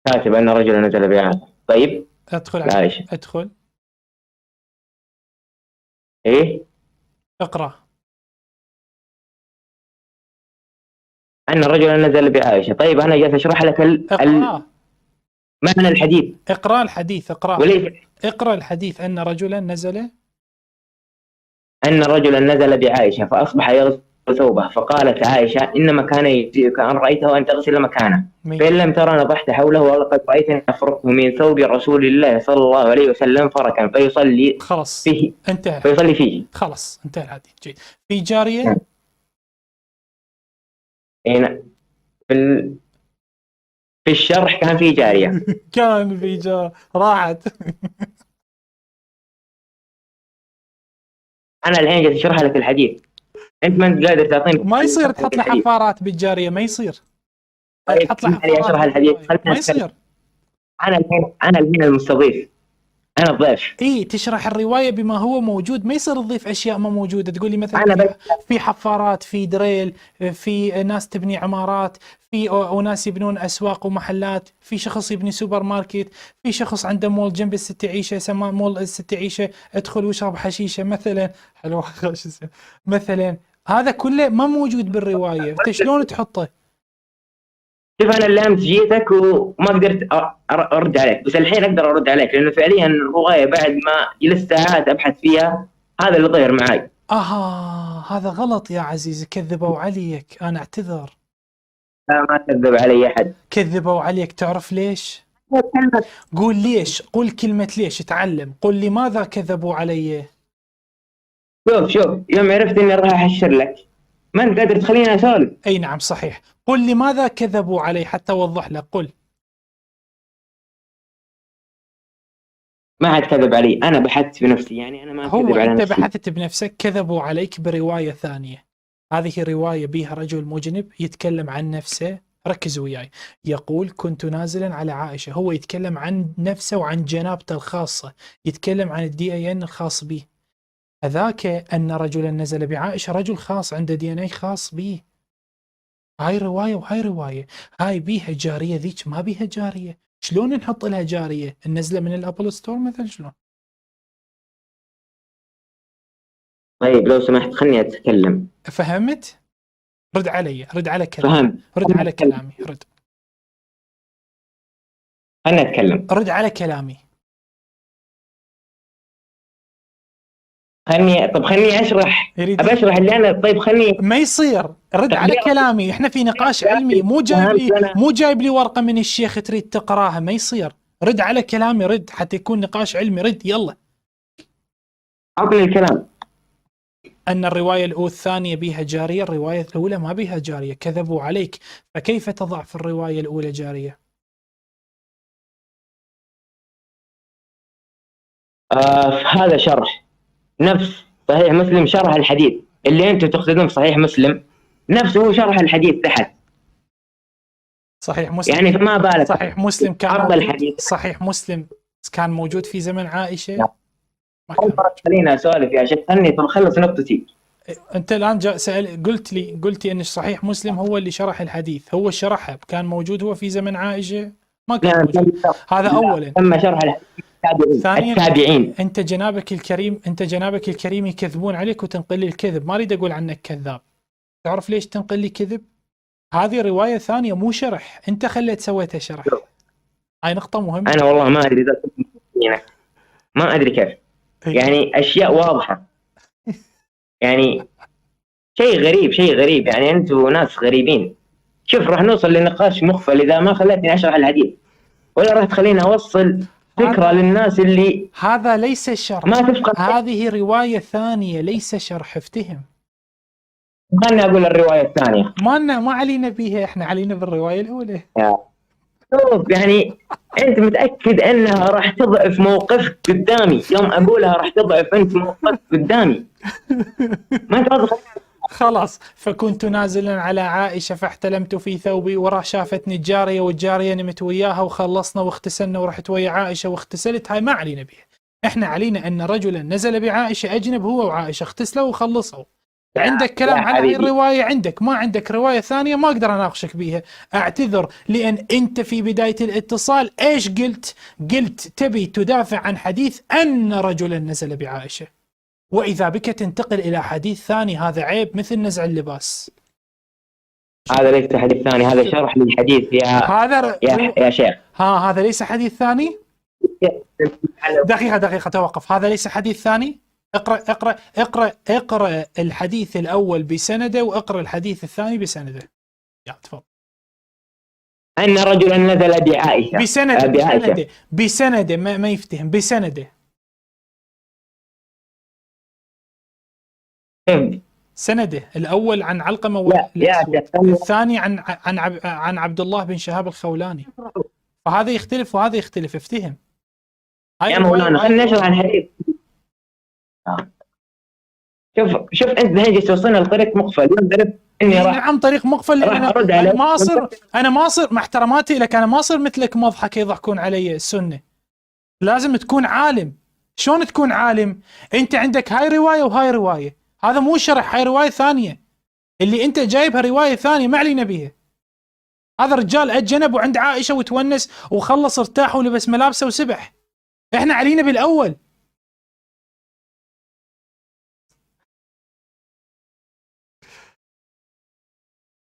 كاتب أن رجلا نزل بعائشة. طيب ادخل على عائشة. ادخل. إيه؟ اقرأ. أن رجلا نزل بعائشة. طيب أنا جالس أشرح لك اقرأ معنى الحديث. اقرأ الحديث، اقرأ. وليس اقرأ الحديث. أن رجلا نزل، أن رجلا نزل بعائشة فأصبح يغسل ثوبه، فقالت عائشة إنما كان يجزئك أن رأيته أن تغسل مكانه، فإن لم ترى نضحت حوله، ولقد رأيتني أفركه من ثوب رسول الله صلى الله عليه وسلم فركا فيصلي خلاص فيه. انتهى. فيصلي فيه. خلاص انتهى الحديث. جيد. في جارية؟ هنا في الشرح كان في جارية. كان في جارية راحت. أنا الحين جالس أشرح لك الحديث، أنت ما أنت قادر تعطيني. ما يصير تحط له حفارات بالجارية، ما يصير. طيب تحط له حفارات. أشرح الحديث، ما يصير. أنا الحين المستضيف، أنا الضيف. إيه تشرح الرواية بما هو موجود، ما يصير تضيف أشياء ما موجودة. تقول لي مثلا في حفارات، في دريل، في ناس تبني عمارات، في وناس يبنون أسواق ومحلات، في شخص يبني سوبر ماركت، في شخص عنده مول جنب الست عيشة يسمى مول الست عيشة، ادخل واشرب حشيشة مثلا. حلو مثلا هذا كله ما موجود بالرواية، أنت شلون تحطه؟ شوف أنا اللي أمس جيتك وما قدرت أرد عليك، بس الحين أقدر أرد عليك، لأنه فعليا الرواية بعد ما جلست ساعات أبحث فيها هذا اللي ظهر معي. هذا غلط يا عزيزي، كذبوا عليك، أنا أعتذر. لا ما كذب علي أحد. كذبوا عليك، تعرف ليش؟ قول ليش، قول كلمة ليش، تعلم، قل لماذا كذبوا علي. شوف يوم عرفت إني راح أحشر لك ما أنت قادر تخليني أسولف. أي نعم صحيح، قل لماذا كذبوا علي حتى أوضح لك. قل. ما حد كذب علي، أنا بحثت بنفسي، يعني أنا ما كذب على أنت نفسي. بحثت بنفسك، كذبوا عليك برواية ثانية. هذه رواية بها رجل مجنب يتكلم عن نفسه، ركزوا وياي، يقول كنت نازلا على عائشة، هو يتكلم عن نفسه وعن جنابته الخاصة، يتكلم عن الDIN الخاص به. هذاك أن رجلا نزل بعائشة، رجل خاص عنده DNA خاص به. هاي رواية وهاي رواية، هاي بيها جارية، ذيك ما بيها جارية. شلون نحط لها جارية؟ النزلة من ال Apple Store مثلا شلون؟ طيب لو سمحت خلني أتكلم. فهمت؟ رد علي، رد على كلامي. فهمت. رد على كلامي، رد. خلني أتكلم. رد على كلامي. خلني اشرح. ابي اشرح اللي انا. طيب خلني. ما يصير، رد على كلامي، احنا في نقاش علمي، مو جايب لي ورقه من الشيخ تريد تقراها، ما يصير. رد على كلامي، رد حتى يكون نقاش علمي، رد يلا. عطني الكلام. ان الروايه الاولى الثانيه بها جاريه، الروايه الاولى ما بها جاريه، كذبوا عليك، فكيف تضع في الروايه الاولى جاريه؟ هذا شرح نفس صحيح مسلم، شرح الحديث اللي انتم تقصدون في صحيح مسلم نفسه هو شرح الحديث تحت. صحيح مسلم يعني فما بالك صحيح مسلم كان الحديث. صحيح مسلم كان موجود في زمن عائشة. ما كان. خلينا اسولف يا شيخ، خلني طب خلص نقطتي. انت الان سأل، قلت لي ان صحيح مسلم هو اللي شرح الحديث، هو شرحه، كان موجود هو في زمن عائشة؟ ما كان موجود. هذا اولا. تم شرح الحديث. ثانيا التابعين. انت جنابك الكريم يكذبون عليك وتنقل لي الكذب، ما اريد اقول عنك كذاب. تعرف ليش تنقل لي كذب؟ هذه رواية ثانية مو شرح، انت خليت سويتها شرح. هاي نقطة مهمة. انا والله ما ادري، ما ادري كيف. يعني اشياء واضحة. يعني شيء غريب، شيء غريب، يعني انتم ناس غريبين. شوف راح نوصل لنقاش مخفل اذا ما خلتني اشرح الحديث، ولا راح تخليني اوصل فكرة للناس اللي هذا ليس شرح، ما تفقه. هذه رواية ثانية ليس شرح، افتهم. خلني أقول الرواية الثانية. ما علينا بيها، احنا علينا بالرواية الأولى. شوف يعني أنت متأكد أنها راح تضعف موقفك قدامي، يوم أقولها راح تضعف أنت موقفك قدامي. ما أنت راضي. خلاص. فكنت نازلا على عائشة فاحتلمت في ثوبي، وراح شافتني الجارية والجارية نمت وياها وخلصنا واغتسلنا ورحت ويا عائشة واغتسلت. هاي ما علينا بها، احنا علينا ان رجلا نزل بعائشة أجنب هو وعائشة، اغتسلوا وخلصوا. عندك كلام على هاي الرواية؟ عندك. ما عندك رواية ثانية ما أقدر أناقشك بيها، أعتذر، لأن أنت في بداية الاتصال إيش قلت؟ قلت تبي تدافع عن حديث أن رجلا نزل بعائشة، وإذا بك تنتقل إلى حديث ثاني، هذا عيب مثل نزع اللباس. هذا ليس حديث ثاني، هذا شرح للحديث يا هذا يا شيخ. ها هذا ليس حديث ثاني؟ دقيقة دقيقة توقف، هذا ليس حديث ثاني؟ اقرأ اقرأ اقرأ اقرأ الحديث الأول بسنده واقرأ الحديث الثاني بسنده. يا تفضل. أن رجلا نزل بعائشة. بسنده بسنده بسنده، ما يفتهم بسنده. سنده الأول عن علقمة والأسود، الثاني عن عن عن عبد الله بن شهاب الخولاني. فهذا يختلف وهذا يختلف، افتهم. يا مولانا خلينا نشرح الحديث. شوف شوف انت الحين جالس توصلنا لطريق مقفل، يوم عرفت اني راح. نعم طريق مقفل، لأن انا ما اصير، انا ما اصير مع احتراماتي لك، انا ما اصير مثلك مضحكه يضحكون علي السنه. لازم تكون عالم. شلون تكون عالم؟ انت عندك هاي روايه وهاي روايه، هذا مو شرح، هاي روايه ثانيه اللي انت جايبها روايه ثانيه ما علينا بيها. هذا الرجال اجنب وعند عائشه وتونس وخلص ارتاح ولبس ملابسه وسبح. احنا علينا بالاول.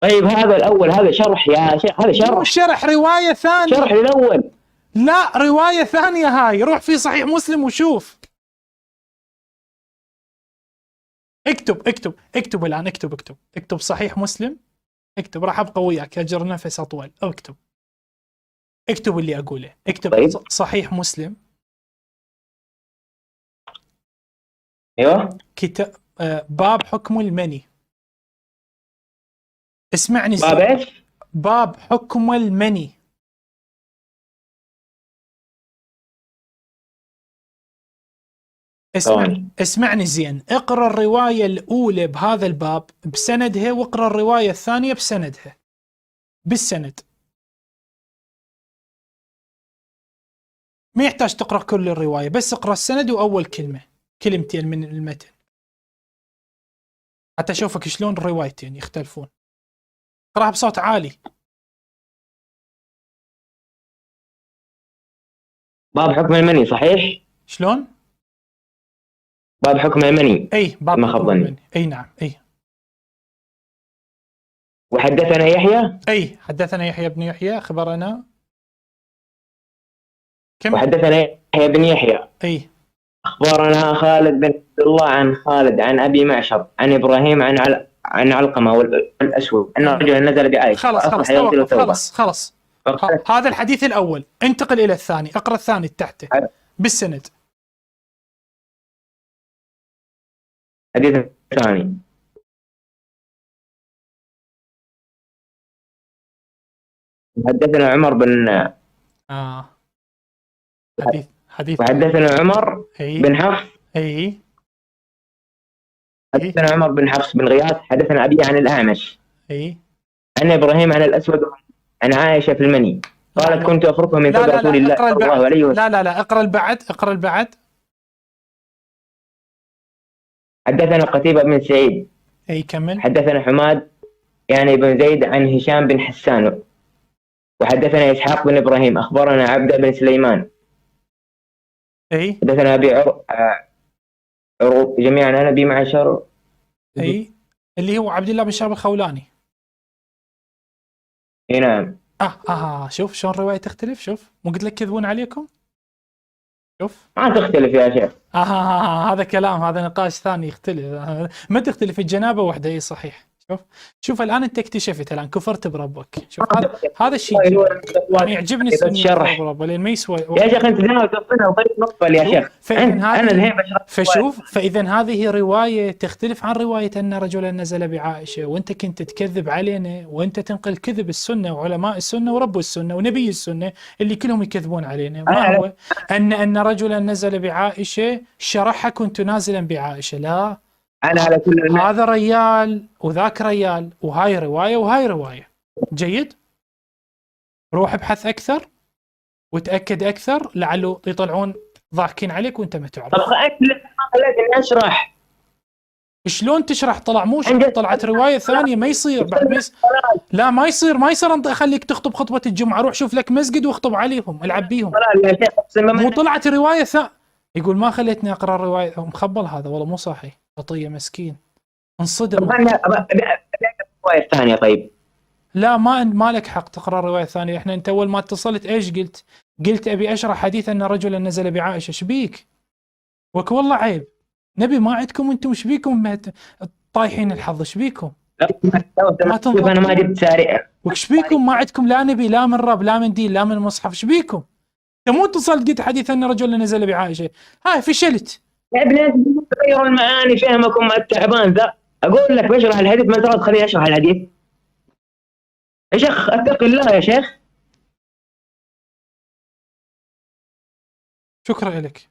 طيب هذا الاول هذا شرح يا شيخ، هذا شرح، شرح روايه ثانيه، شرح للاول. لا روايه ثانيه هاي، روح في صحيح مسلم وشوف. اكتب اكتب اكتب الان، اكتب اكتب اكتب صحيح مسلم، اكتب، راح ابقى وياك اجر نفس اطول. اكتب اكتب اللي اقوله، اكتب. طيب. صحيح مسلم. ايوه. كتاب باب حكم المني. اسمعني. باب ايش؟ باب حكم المني. اسمعني زين، اقرا الرواية الأولى بهذا الباب بسندها، واقرا الرواية الثانية بسندها. بالسند. ما يحتاج تقرا كل الرواية، بس اقرا السند وأول كلمة، كلمتين من المتن. حتى اشوفك شلون الروايتين يختلفون. اقراها بصوت عالي. باب حكم المني صحيح؟ شلون؟ باب حكم المني. اي باب ما خاب ظني. اي نعم اي. وحدثنا يحيى؟ اي حدثنا يحيى بن يحيى اخبرنا. كم؟ وحدثنا يحيى بن يحيى. اي اخبرنا خالد بن عبد الله عن خالد عن ابي معشر عن ابراهيم عن علقمه والاسود ان رجلا نزل بعائشه. خلاص خلاص خلاص خلاص. هذا الحديث الاول، انتقل الى الثاني، اقرا الثاني تحته بالسند. الحديث الثاني. حدثنا عمر بن حديث وحدثنا عمر بن حفص. اي حدثنا عمر بن حفص بن غياث حدثنا أبي عن الأعمش. اي عن إبراهيم عن الأسود عن عائشة في المني قالت كنت أفركها من ثوب رسول الله صلى الله عليه وسلم. لا لا لا اقرأ البعد، اقرأ البعد. حدثنا قتيبة بن سعيد. اي كمل. حدثنا حماد يعني بن زيد عن هشام بن حسان. وحدثنا إسحاق بن إبراهيم أخبرنا عبد بن سليمان. اي حدثنا أبي عروب جميعا عن أبي معشر. اي اللي هو عبد الله بن شهاب الخولاني. اي نعم. شوف شلون الرواية تختلف. شوف مو قلت لك كذبون عليكم؟ شوف ما تختلف يا شيخ. هذا كلام، هذا نقاش ثاني يختلف. ما تختلف الجنابة وحدة. اي صحيح. شوف شوف الان انت اكتشفت الان كفرت بربك. شوف هذا الشيء يعني يعجبني الشرح بربه لان ما يسوى يا شيخ. انت دائما توصلنا لطريق مقفل يا شيخ. انا الحين بشرح. فشوف فاذا هذه روايه تختلف عن روايه ان رجلا نزل بعائشه، وانت كنت تكذب علينا، وانت تنقل كذب السنه وعلماء السنه ورب السنه ونبي السنه اللي كلهم يكذبون علينا. ما هو ان رجلا نزل بعائشه شرحها كنت نازلا بعائشه. لا أنا على كل هذا ريال وذاك ريال، وهاي رواية وهاي رواية. جيد؟ روح ابحث أكثر وتأكد أكثر، لعله يطلعون ضاحكين عليك وأنت ما تعرف. طب أنت ما خليتني أشرح. شلون تشرح؟ طلع مو شرح، عندك طلعت رواية ثانية. ما يصير بعد، ما يصير. لا ما يصير، ما يصير اخليك تخطب خطبة الجمعة. روح شوف لك مسجد واخطب عليهم، العب بيهم. ضلال يا شيخ، اقسم مو بالله. طلعت رواية ثانية. يقول ما خليتني اقرا الرواية. مخبل هذا والله، مو صاحي، خطية مسكين انصدم. طب انا الرواية الثانية طيب. لا ما لك حق تقرا الرواية الثانية. احنا انت اول ما اتصلت ايش قلت؟ قلت ابي اشرح حديث ان رجلا نزل بعائشة. ايش بيك؟ وك والله عيب. نبي ما عندكم انتم، ايش بيكم طايحين الحظ؟ ايش بيكم؟ ما شوف انا ما جبت ساري. وش بيكم ما عندكم لا نبي لا من رب لا من دين لا من مصحف؟ ايش بيكم؟ انت مو اتصلت قلت حديث ان رجل نزل بعائشة، هاي فشلت. يا ابن تغيروا المعاني فهمكم التعبان ذا. اقول لك بشرح الحديث ما ترى تخليني اشرح الحديث. يا شيخ اتق الله يا شيخ. شكرا لك.